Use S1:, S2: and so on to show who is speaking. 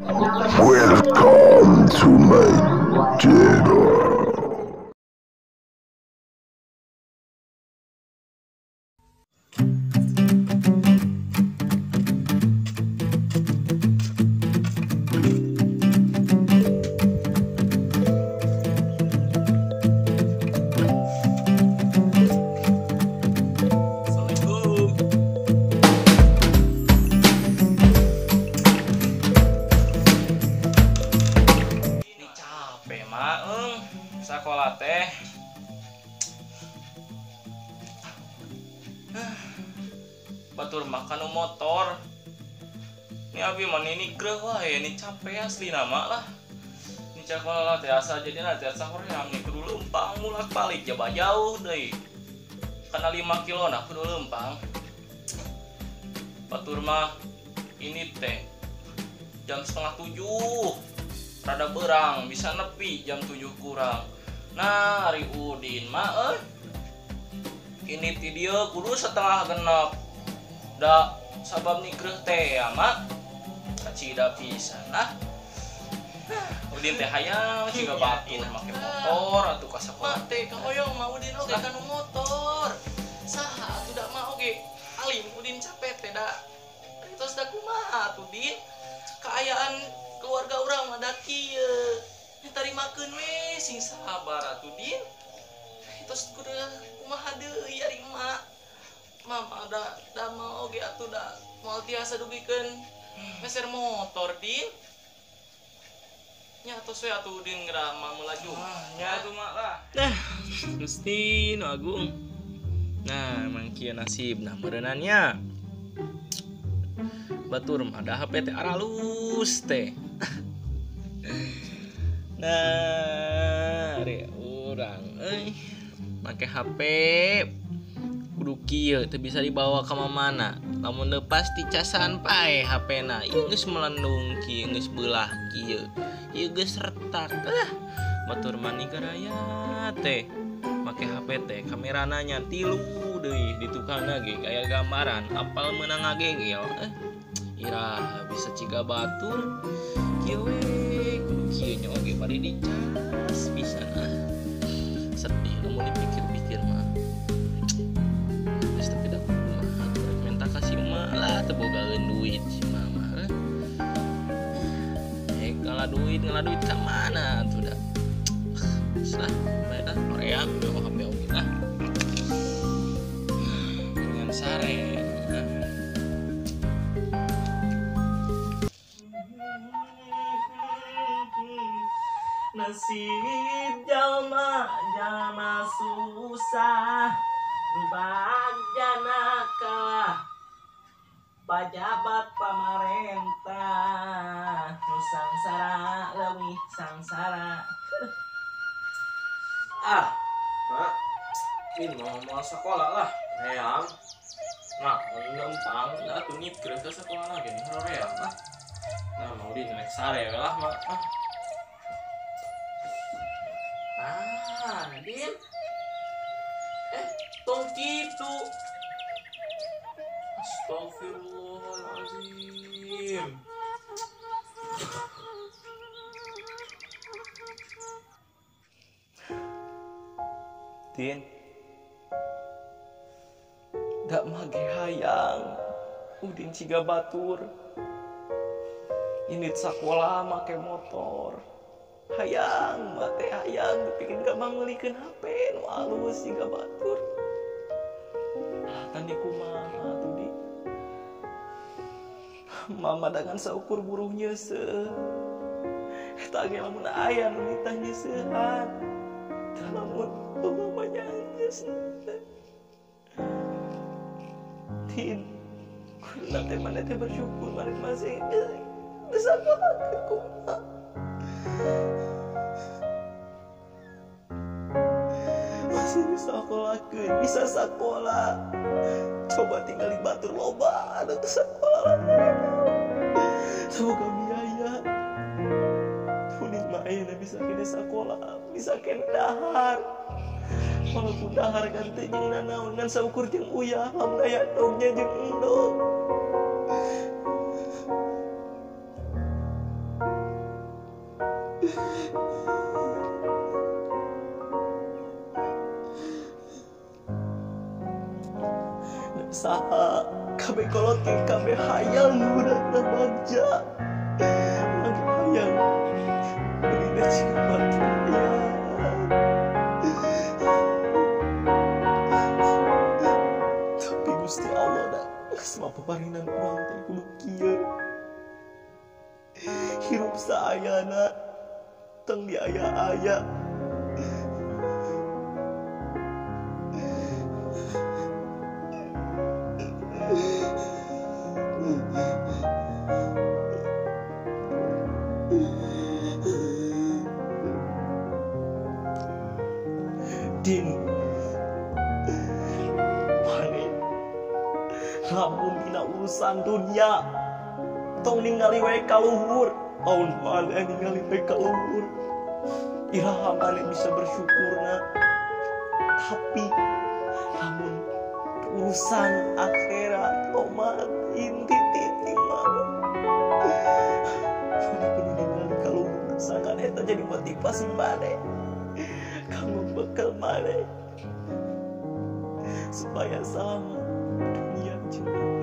S1: Welcome to my channel.
S2: Assalamualaikum. Ini capek mak, sekolah teh. Batur makan motor. Ini abi mah ini greh wae, ini capek asli nama lah. Ini sekolah teh asa jadi nanti asa hoream nih kudu leumpang mulak balik jaba jauh deui. Karena 5 kilo nah kudu leumpang. Batur mah ini teh jam 6:30. Rada berang bisa nepi jam 7 kurang. Nah, ari Udin mah ini ti dieu kudu 5:30. Da sabab nigreh teh ya mak kacida pisan ah. Udin teh hayang siga batur make motor atuh ka sakola
S3: teh kahoyong mah Udin oge kanu motor. Saha atuh da mah oge alim Udin capek teh da. Terus da kumaha atuh Din? Kaayaan keluarga urang mah da kieu. Ditarimakeun we sing sabar atuh Din. Terus kudu kumaha deui ari emak. Mama da mah oge atuh da moal tiasa dugikeun meser motor Din. Nya tos we atuh Udin geura mah melaju.
S2: Nya atuh mak lah. Nah, mesti nu agung. Nah, emang kieu nasibna meureunannya. Batur mah da HP teh aralus teh. Nah, ari urang euy make HP kudu kieu teu bisa dibawa ka mana. Lamun leupas dicasan pae HP-na. Ieu geus melendung kieu, geus beulah kieu. Ieu geus retak. Ah, batur mah nigaraya teh make HP teh kamerana nya tilu deui di tukangna ge gaya gambaran apal meunang ngagegel. Iraha bisa ciga batur kieu we kudu kieu nya oge bari dicas pisan ah. Sedih lamun dipikir-pikir mah. Geus tapi da kumaha rek minta ka si emak lah teu bogaeun duit si mama. Ngalah duit ka mana atuh da. Geus lah bae lah hoream bawa HP oge lah. Dengan sare.
S3: Nasib jalma jalma susah bagjana kalah pajabat pamarentah nu sangsara leuwih sangsara.
S2: Ah, mak, ini mau sekolah lah, reang. Nah, lempang, dah tuh nipkeun ke sekolah lagi nih, reang lah. Nah, mau di naik sare lah, mak. Ah, Din. Tong kitu. Astagfirullahalazim.
S3: Din, dak mage hayang Udin ciga batur. Ini sekolah make motor. Hayang mate hayang dipikeun gak mangeulikeun HP nu alus ciga batur. Ah, tani kumaha atuh Di. Mama dengan saukur buruh nyeuseuh. Eta ge lamun aya nu nitah nyeuseuhan. Tah lamun mama nyanges. Din, kudu teh maneh teh bersyukur maneh masih bisa ngalakeun kumaha. Masih bisa sekolahkeun, bisa sekolah. Coba tinggal di batur loba anu teu sekolah. Semoga biaya. Udin mah ayeuna bisa kene sekolah, bisa kene dahar. Walaupun dahar kan teu jeung nanaon ngan saukur jeung uyah lamun aya endognya jeung endog. Usaha kabeh kolot ge kabeh hayang budakna bagja. Lagi hayang meulina ciga batur hayang. Tapi Gusti Allah da geus mah paparinan urang teh kudu kieu. Hirup saayana tong diaya-aya. Din, mane lamun dina urusan dunia tong ningali wae ka luhur, lamun mane ningali wae ka luhur, iraha mane bisa bersyukurna. Tapi lamun urusan akhirat tomat inti titik mane mane kudu ningali ka luhur, sangkan eta jadi motivasi mane kanggo bekal mane supaya selamat dunia jeung akhirat.